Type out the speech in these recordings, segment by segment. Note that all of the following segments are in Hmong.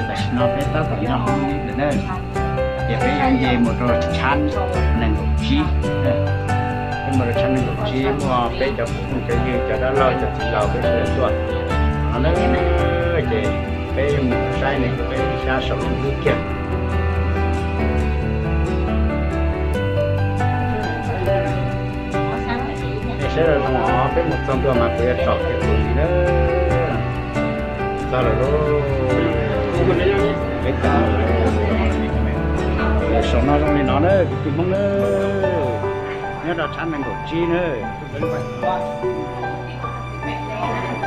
Tam sim no peb tab tom nyob hauv lawm na, ces peb yuav nce mus rau tshab nees nkaum tsib. Peb mus rau tshab nees nkaum tsib muaj peb cov phooj cov ywg cov dab laug cov txiv laus peb sawv daws tuaj no na, ces peb yuav mus saib neeg peb xyab saum lub hlwb kiag. Nej saib zoo os, peb mus txog ntua mas kuv yuav tsom kiag tus li na. Txog lawm lauj. Peb tau lawm. Saum no zoo li no na kwv tij Hmoob na, nyob rau tshab nees nkaum tsib na.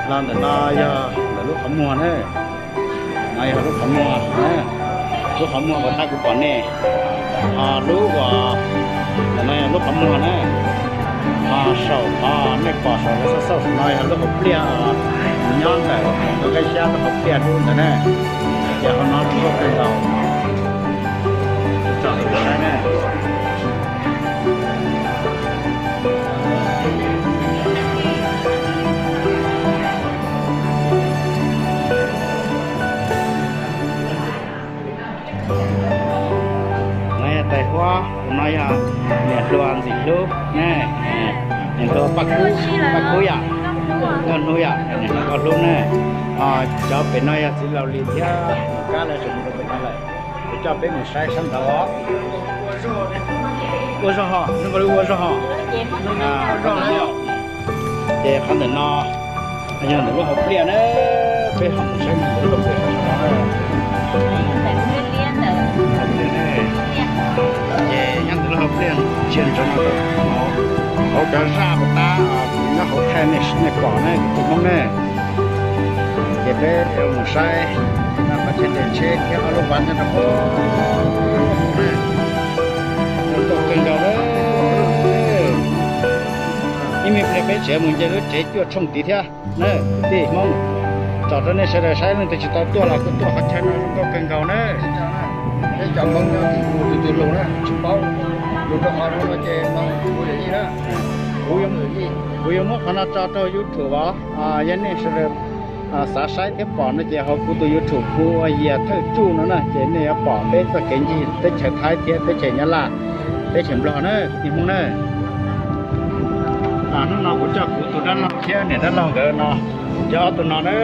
Los ntawm no yog ntawm lub qhov muag na. No yog lub qhov muag na, lub qhov muag uas thaum kuv pom nej, ho lub uas ntawm no yog lub qhov muag na, ho saum qhov nej pom saum lawv xauj xauj no yog lub hauv pliaj, nyob ntawm nkawd qab xyab lub hauv pliaj dub ntawd na, ces hauv no zoo nkauj kawg nkaus. Tsom saib na. No yog tais huab, no yog niam hluas ntxim hlub ne, niam hluas Paj Kub, Paj Kub yom, Nkauj Hnub yom, niam hluas Nkauj Hlub ne. Cov pem no yog txiv laus Lis thiab Kab lawv tseem mus rau pem no lawm. Kuv coj peb mus saib sab nraud. Ua zog hos, zoo nkaus li ua zog hos. Ces qhov ntawm no yog ntawm lub hauv pliaj na, peb ho mus saib ntawm lub hauv pliaj. Ces nyob ntawm lub hauv pliaj ntsia ntsoov no, hauv cov zaj puas tab, nyob hauv thaij nej pom na kwv tij Hmoob ne. Ces peb mus saib no, qhov chaw nres tsheb thiab ob lub vaj nyob rau hauv na. Zoo nkauj kawg nkaus na. Ib me pliag peb tseem mus nce lub tsev cuaj tshooj tid thiab na kwv tij Hmoob. Tsom rau nej sawv daws saib, leej twg tsis tau tuaj los kuj tuaj qhov chaw no zoo nkauj kawg nkaus na. Peb cov Hmoob nyob tim no tus twg los na tsis paub, los rau qhov no ces no kuv yawm yij na, kuv yawm yij. Kuv yuav muab qhov no tso rau YouTube os, yog nej sawv daws xav saib thiab pom no ces hauv kuv tus YouTube kuv ua Yias Thawj Tsuj no na, ces nej yuav pom peb txoj kev ncig teb chaws Thaib thiab teb chaws Nyab Laj, teb chaws Nplog na kwv tij Hmoob na. Hnub no kuv coj kuv tus dab laug thiab niam dab laug nkawd no, cov ob tug no na,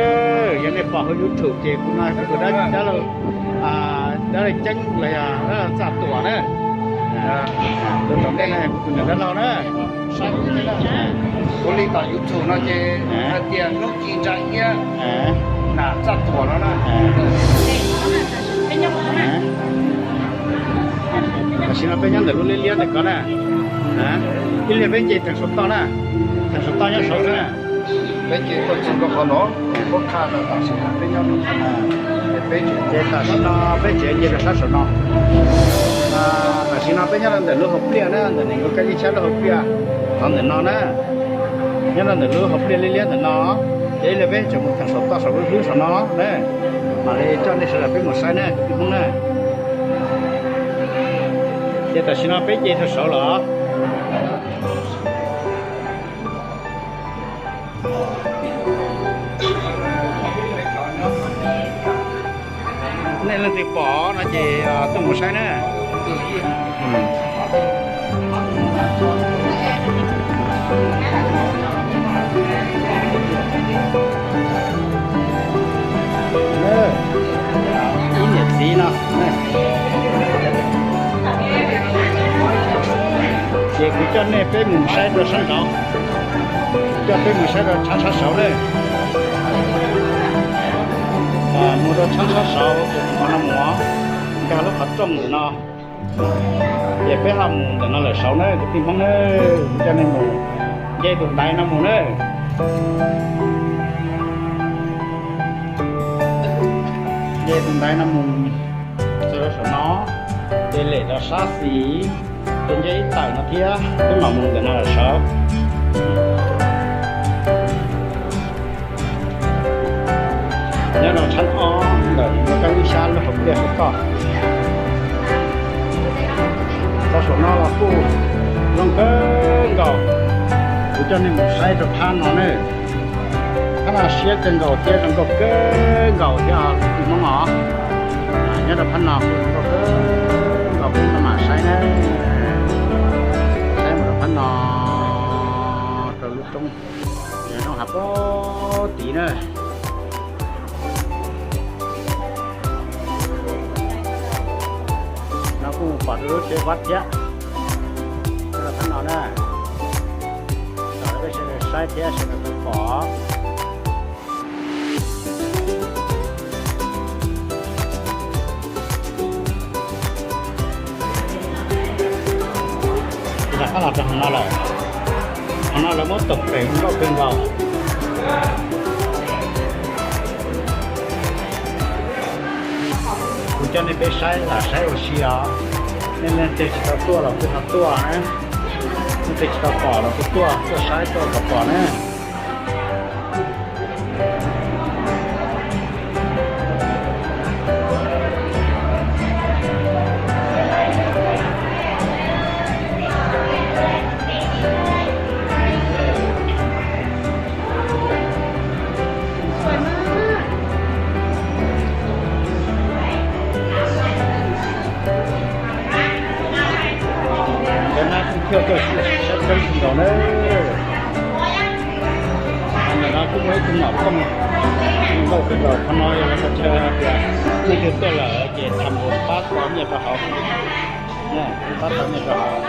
yog nej pom hauv YouTube ces kuv no kuv tus dab laug, dab laug Ceeb los yog dab laug Txaj Tuam na. Tus tom ntej no kuv tus niam dab laug na. Kuv li tom YouTube no ces hais tias Hnub Ci Ntsa Iab, nam Txaj Tuam no na. Tam sim no peb nyob ntawm lub liab liab ntawm ko na. Ib pliag peb nce theem saum toj na, theem saum toj nyob saud xwb na. Peb nce tuaj txog rau qhov no, pob txha no tam sim no peb nyob, ces tam sim no peb tseem nce rau sab saum no. Tam sim no peb nyob rau ntawm lub hauv pliaj na, ntawm nees nkaum kab ib xyab lub hauv pliaj, qhov ntawm no na. Nyob rau ntawm lub hauv pliaj liab liab ntawm no, ces ib pliag peb tseem mus theem saum toj saum lub hlwb saum no na, mam li coj nej sawv daws peb mus saib na kwv tij Hmoob na. Ces tam sim no peb nce rau saud los. Nej leej twg pom no ces tuaj mus saib na. Ib niam txiv no, ces kuv coj nej peb mus saib rau sab nraud, coj peb mus saib rau tshab sab saud na. Mus rau tshab sab saud, mus no mus, nkag lub qhov rooj ntawm no, ces peb ho mus ntawm no lawm saud na kwv tij Hmoob na. Kuv coj nej mus, nce tus ntaiv no mus na. Nce tus ntaiv no mus txog rau saum no, ces lem rau sab xis, ces nce ib tawm no thiab peb mam mus ntawm no lawm saud. Nyob rau tshab ob ntawm lub kab ib xyab lub hauv pliaj saum toj. Txog saum no los kuj zoo kawg nkaus. Kuv coj nej mus saib rau phab no na. Phab no siab kawg nkaus thiab zoo nkauj kawg nkaus thiab kwv tij Hmoob os. Nyob rau phab no kuj zoo nkauj kawg nkaus, peb maj mam saib na. Saib mus rau phab no, rau lub roob, roob hav pob tid na. No kuj pom rau lub tsev vaj thiab. Nyob rau phab no na, peb sawv daws saib thiab sawv daws pom. Rov qab los rau hauv no lawm. Hauv no lawv muab tov pem zoo nkauj kawg nkaus. Kuv coj nej peb saib lam saib ua si os. Nej leej twg tsis tau tuaj los kuj ho tuaj na. Leej twg tsis tau pom los kuj tuaj, tuaj saib tuaj kom pom na. Cov nab kuj thiaj tuaj saib tseeb kawg nkaus na. Ntawm no kuj muaj ib tug mom kooj zoo nkauj kawg nkaus. Qhov no yog lawv qhov chaw hais tias leej twg tuaj lawm ces tham mus pab tau nyiaj rau hauv, pab tau nyiaj rau hauv.